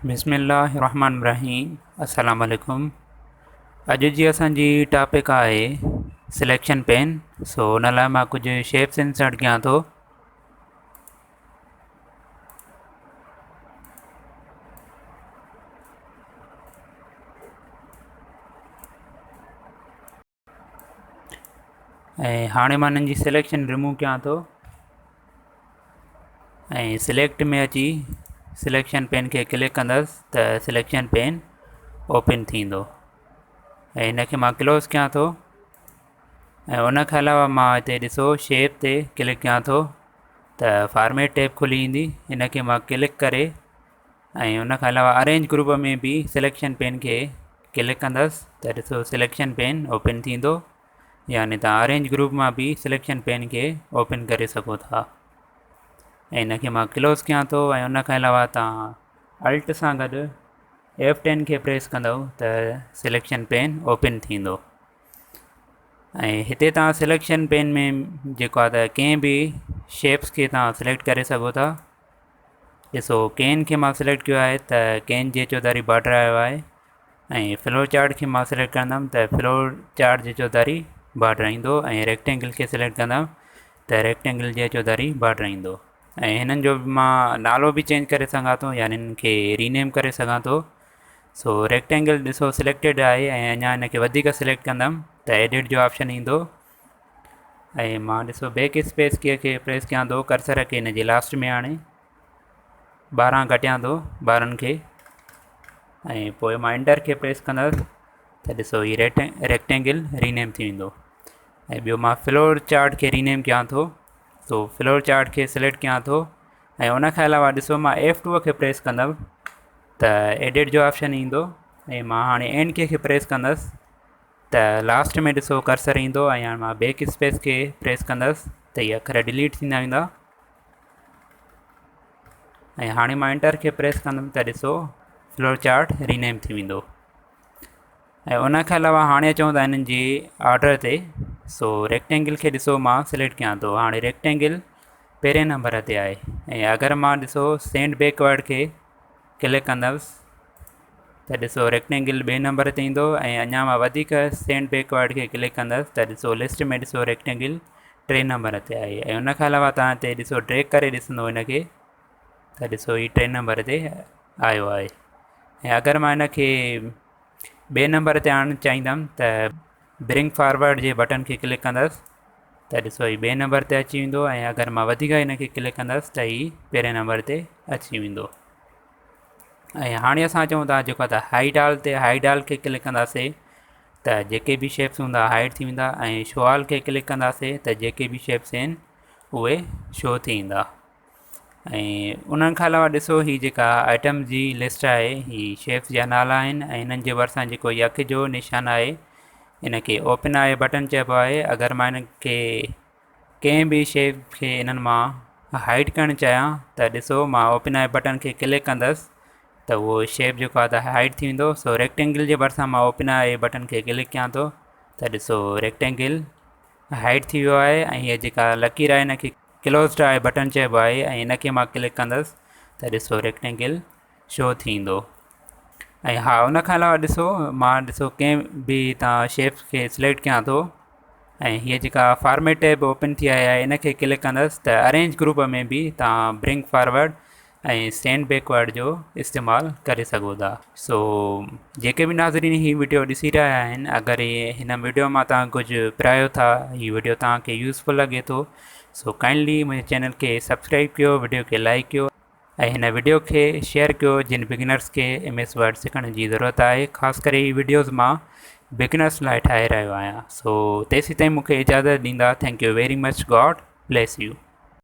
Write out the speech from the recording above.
بسم الله الرحمن الرحيم السلام عليڪم اڄ جي اسان جي ٽاپڪ آهي سليڪشن پين سو ان لاء مان ڪجهه شيپس انسرٽ ڪيان ٿو. ۽ هاڻي مان انهن جي سليڪشن ريموو ڪيان ٿو ۽ سليڪٽ ۾ اچي سليڪشن پين کي ڪلڪ ڪندس ته سليڪشن پين اوپن ٿيندو ۽ هن کي مان ڪلوز ڪيان ٿو ۽ ان کان علاوه مان هتي ڏسو شيپ تي ڪلڪ ڪيان ٿو ته فارميٽ ٽيب کلي ايندي هن کي مان ڪلڪ ڪري ۽ ان کان علاوه ارينج گروپ ۾ به سليڪشن پين کي ڪلڪ ڪندس ته ڏسو سليڪشن پين اوپن ٿيندو يعني تان ارينج گروپ مان به سليڪشن پين کي اوپن ڪري سگهو ٿا ۽ ان کي مان ڪلوز ڪيان ٿو ۽ ان کان علاوه تان الٽ سان گڏ ايف ٽين کي پريس ڪندو ته سليڪشن پين اوپن ٿيندو ۽ هتي تان سليڪشن پين ۾ جيڪو آهي ته ڪنهن به شيپس کي تان سليڪٽ ڪري سگهو ٿا. ڏسو ڪين کي مان سليڪٽ ڪيو آهي ته ڪين جي چوڌاري بارڊر آيو آهي ۽ فلو چارٽ کي مان سليڪٽ ڪندم ته فلو چارٽ جي چوڌاري بارڊر ايندو ۽ ريڪٽينگل کي سليڪٽ ڪندم ته ريڪٽينگل جي چوڌاري بارڊر ايندو ۽ هنن جو مان نالو به چينج ڪري سگهان ٿو يعني هنن کي رينيم ڪري سگهان ٿو سو ريڪٽينگل ڏسو سليڪٽيڊ آهي ۽ اڃا هن کي وڌيڪ سليڪٽ ڪندم ته ايڊٽ جو آپشن ايندو ۽ مان ڏسو بيڪ اسپيس ڪي کي پريس ڪيان ٿو ڪرسر کي هن جي لاسٽ ۾ آڻي 12 گهٽيان ٿو 12 کي ۽ پوء مان انٽر کي پريس ڪندس ته ڏسو هي ريڪٽينگل رينيم ٿي ويندو ۽ ٻيو مان فلور چارٽ کي رينيم ڪيان ٿو سو فلور چارٽ کي سليڪٽ ڪيان ٿو ۽ ان کان علاوه ڏسو مان ايف ٽو کي پريس ڪندم ته ايڊٽ جو آپشن ايندو ۽ مان هاڻي اين ڪي کي پريس ڪندس ته لاسٽ ۾ ڏسو ڪرسر ايندو ۽ هاڻي مان بيڪ اسپيس کي پريس ڪندس ته هي اکر ڊليٽ ٿيندا ويندا ۽ هاڻي مان انٽر کي پريس ڪندم ته ڏسو فلو چارٽ رينيم ٿي ويندو ۽ ان کان علاوه هاڻي اچون ٿا هنن جي آرڊر تي سو ريڪٽينگل کي ڏسو مان سليڪٽ ڪيان ٿو هاڻي ريڪٽينگل پهرين نمبر تي آهي ۽ اگر مان ڏسو سينڊ بيڪورڊ کي ڪلڪ ڪندس ته ڏسو ريڪٽينگل ٻئي نمبر تي ايندو ۽ اڃا مان وڌيڪ سينڊ بيڪورڊ کي ڪلڪ ڪندس ته ڏسو لسٽ ۾ ڏسو ريڪٽينگل ٽي نمبر تي آهي ۽ ان کان علاوه توهان هتي ڏسو ڊريگ ڪري ڏسندو هن کي ته ڏسو هي ٽي نمبر تي آيو آهي ۽ اگر مان هن کي ٻئي نمبر تي آڻڻ چاهيندم ته برنگ فارورڊ جي بٽن کي ڪلڪ ڪندس ته ڏسو هي ٻئي نمبر تي اچي ويندو ۽ اگر مان وڌيڪ هن کي ڪلڪ ڪندس ته هي پهرين نمبر تي اچي ويندو. ۽ هاڻي اسان اچون ٿا جيڪو ته هائيڊ آل تي هائيڊ آل کي ڪلڪ ڪنداسي ته جيڪي به شيپس هوندا هائيڊ ٿي ويندا ۽ شو آل کي ڪلڪ ڪنداسي ته جيڪي به شيپس آهن اهي شو ٿي ويندا ۽ انهن کان علاوه ڏسو هي جيڪا آئٽم جي لسٽ آهي هي شيپس جا نالا آهن ۽ انهن جي ڀرسان جيڪو يک جو نشان آهي ان کي اوپن آهي بٽن چئبو آهي اگر مان ان کي ڪنهن به شيء کي انهن مان هائيڊ ڪرڻ چاهيان ته ڏسو مان اوپن آئي بٽن کي ڪلڪ ڪندس ته اهو شيپ جيڪو آهي ته هائيڊ ٿي ويندو سو ريڪٽينگل جي ڀرسان مان اوپن آئي بٽن کي ڪلڪ ڪيان ٿو ته ڏسو ريڪٽينگل هائيڊ ٿي ويو آهي ۽ هيء جيڪا لڪير آهي هن کي ڪلوزڊ آئي بٽن چئبو آهي ۽ هن کي مان ڪلڪ ڪندس ته ڏسو ريڪٽينگل شو ٿيندو ۽ ها ان کان علاوه ڏسو مان ڏسو ڪنهن به تان شيپ کي سليڪٽ ڪيان ٿو ۽ هيء جيڪا فارميٽ ٽيب اوپن ٿي آئي آهي ان کي ڪلڪ ڪندس ته ارينج گروپ ۾ به تان برنگ فارورڊ ۽ سينڊ بيڪورڊ جو استعمال ڪري سگهو ٿا. سو جيڪي به ناظرين هي وڊيو ڏسي رهيا آهن اگر هن وڊيو مان تان ڪجهه پرايو ٿا هي وڊيو تان کي يوزفل لڳي ٿو سو ڪائنڊلي منهنجي چينل کي سبسڪرائب ڪيو وڊيو کي لائڪ ڪيو ۽ هن وڊيو کي شيئر ڪيو جن بگنرس کي ايم ايس ورڊ سکڻ جي ضرورت آهي خاص ڪري هي وڊيوز مان بگنرس لاء ٺاهي رهيو آهيان سو تيسين تائين مونکي اجازت ڏيندا thank you very much God bless you.